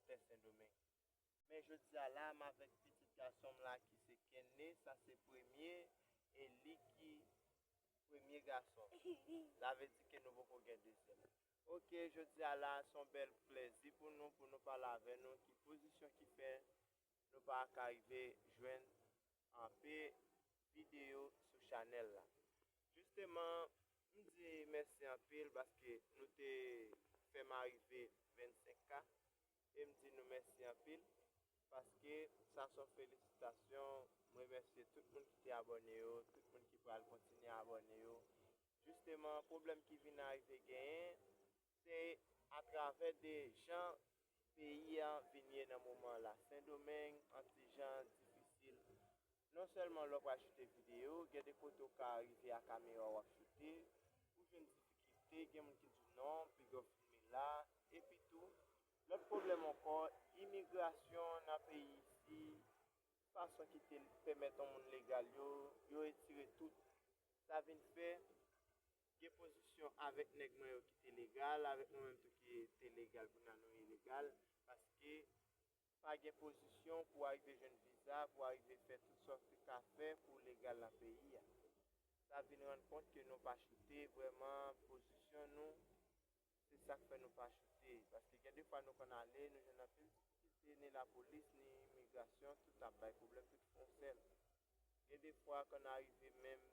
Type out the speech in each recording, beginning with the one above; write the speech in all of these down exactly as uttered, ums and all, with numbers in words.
Sendomeng. Men jodi a la, m avèk pitit gason m la ki se Kenné, sa se premye, e li ki premye gason. Sa vle di ke nou poko gen dezyèm. Ok, jodi a la, se yon bèl plèzi pou nou, pou nou pale avè nou, ki pozisyon ki fè nou pa ka rive jwenn anpe videyo sou chanèl la. Jisteman, m di mèsi anpil paske nou te fè m arive vennsenk K. E m di nou mèsi anpil, paske sa se yon felisitasyon. M remèsye tout moun ki te abòne yo, tout moun ki pral kontinye abòne yo. Jisteman, pwoblèm ki vin arive genyen, se atravè de jan peyi a vin ye nan moman la. Sendomeng, an ti jan difisil. Non sèlman lè w pral choute videyo, gen de kote w ka rive a kamera w ap choute, ou jwenn difikilte, gen moun ki di w non, piga w filme la, epi tou, lòt pwoblèm ankò, imigrasyon nan peyi isi, fason ki te pèmèt yon moun legal yo, yo retire tout. Sa vin fè, gen pozisyon avèk nèg mwen yo ki te legal, avèk mwen menm tou ki te legal, kounye a nou ilegal, paske pa gen pozisyon pou w arive jwenn viza, pou w arive fè tout sa w te ka fè pou w legal nan peyi a. Sa vin rann kont ke nou pa choute vrèman pozisyon nou, se sa k fè nou pa choute. Paske gen de fwa nou konn ale, nou jwenn anpil difikilte, ni lapolis, ni imigrasyon, tout ap bay pwoblèm, tout fè yon sèl. Gen de fwa konn arive menm,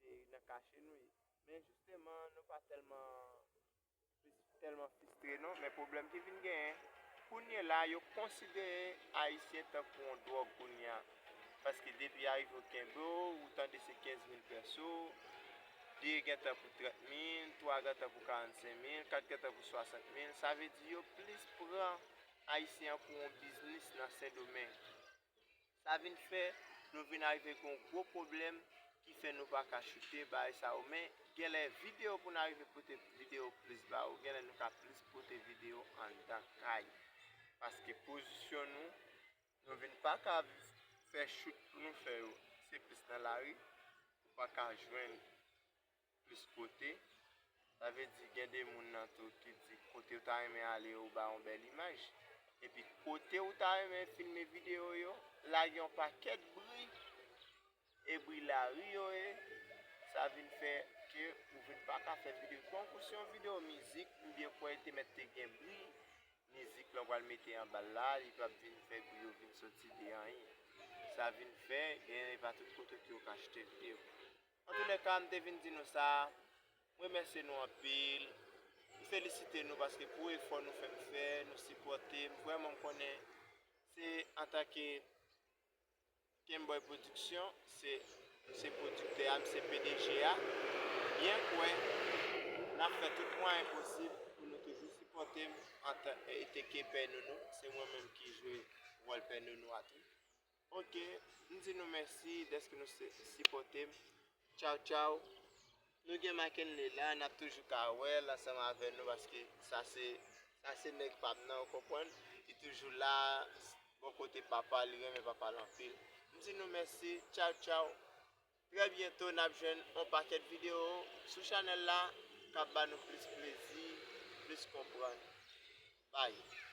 se nan kache nou ye. Men jisteman, nou pa tèlman, tèlman fristre non, men pwoblèm ki vin genyen, kounye la, yo konsidere Ayisyen tankou yon dwòg kounye a. Paske depi arive yo kenbe w, ou tande se kenz mil pèso, de gentan pou trant mil, twa gentan pou karannsenk mil, kat gentan pou swasant mil. Sa vle di yo plis pran Ayisyen an pou yon biznis nan Sendomeng. Sa vin fè nou vin arive gen yon gwo pwoblèm ki fè nou pa ka choute bagay sa yo. Men genlè videyo pou n arive pote videyo plis ba ou, genlè nou ka plis pote videyo anndan kay. Paske pozisyon nou, nou vin pa ka fè chout pou nou fè yo. Se plis nan lari, ou pa ka jwenn plis kote. Sa vle di gen de moun nan tou ki di kote w ta renmen ale yo ba yon bèl imaj. Epi kote w ta renmen filme videyo yo, lage yon pakèt bri, e bri lari yo ye, sa vin fè ke ou vin pa ka fè videyo. Tankou si yon videyo mizik, m byen kwè te mèt te gen bri, mizik lan pral mete anba l la, li p ap vin fè bri yo vin soti de anyen. Sa vin fè, genlè pa tout kote ke yo ka achte videyo. Antoulèka, m te vin di nou sa, m remèsye nou anpil, m felisite nou paske pou efò nou fè m fè, nou sipòte m, vrèman m konnen se antanke Kenboy Production, se, se pwodiktè a, m se P D G a, byen kwè, n ap fè tout mwayen posib pou nou toujou sipòte m antan, e, e te ke Pè Nounou, se mwen menm ki jwe wòl Pè Nounou a tou. Ok, m di nou mèsi dèske nou se, sipòte m. Tchaw, tchaw. Nou gen Mackenley la, n ap toujou ka wè l ansanm avè nou paske sa se, sa se nèg pa m nan, ou konprann? Li toujou la, bò kote papa, li renmen papa l anpil. M di nou mèsi, tchaw, tchaw. Trè byento, n ap jwenn yon pakèt videyo sou chanèl la k ap ba nou plis plezi, plis konprann. Bye.